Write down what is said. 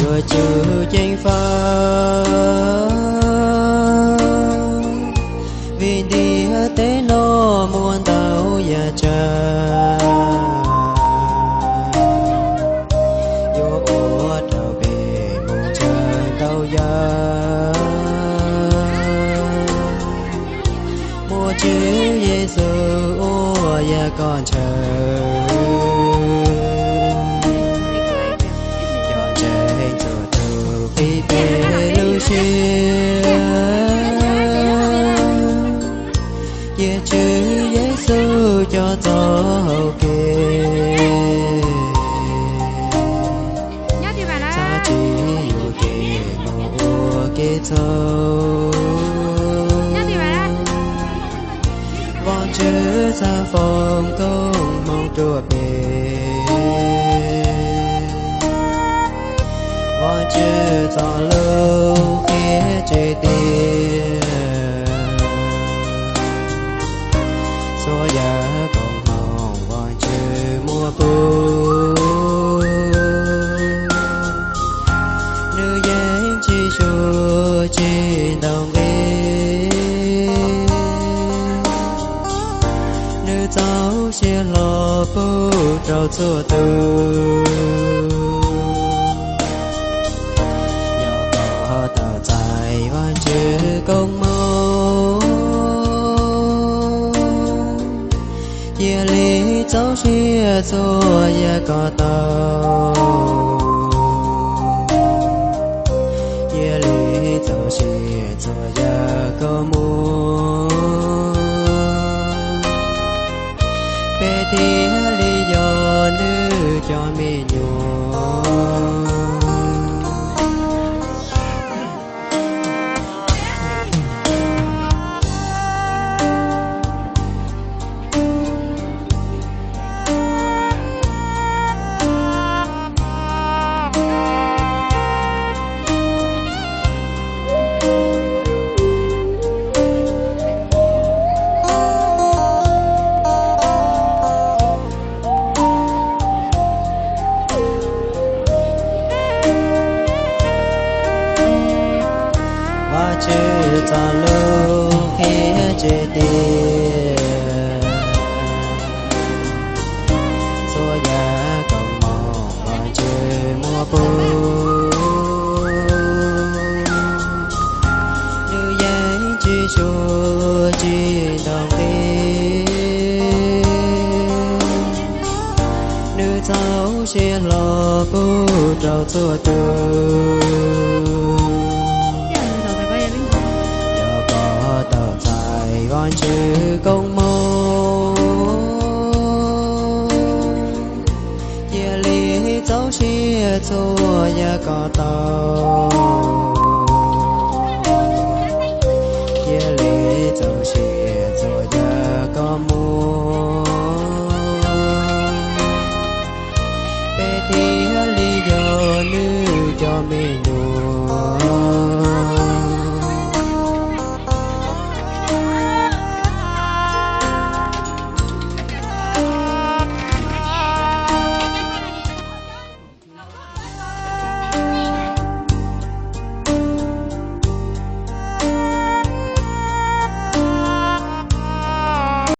Ua tswv ceev faj, vim ntiaj teb no muaj ntau yam tsav, yuav ua rau peb mus ntshaw ntau yam. Muaj Tswv Yexus ua yam kom ntshaw, cov ntseeg txhua tus qhib peb lub siab, cia Tswv Yexus coj txoj hau kev, txhob tsis yuam kev mus ua kev txhaum. Vajtswv txhaj foom koob hmoov rau peb, Vajtswv txoj lus qhia tseeb tiag, txhua yam koob hmoov Vajtswv muab pub, nws yeej tsis suav tsis ntaus nqi. Nws txaus siab hlo pub rau txhua tus, yog koj tau txais Vajtswv koob hmoov, cia li txaus siab txhua yam koj tau, cia li txaus siab txhua yam koj muaj, peb thiaj li yog nws cov me nyuam. Vajtswv txoj lus qhia tseeb tiag, txhua yam koob hmoov Vajtswv muab pub, nws yeej tsis suav tsis ntaus nqi. Nws txaus siab hlo pub rau txhua tus, yog koj tau txais Vajtswv koob hmoov, cia li txaus siab txhua yam koj tau, cia li txaus siab txhua yam koj muaj, peb thiaj li yog nws cov me nyuam.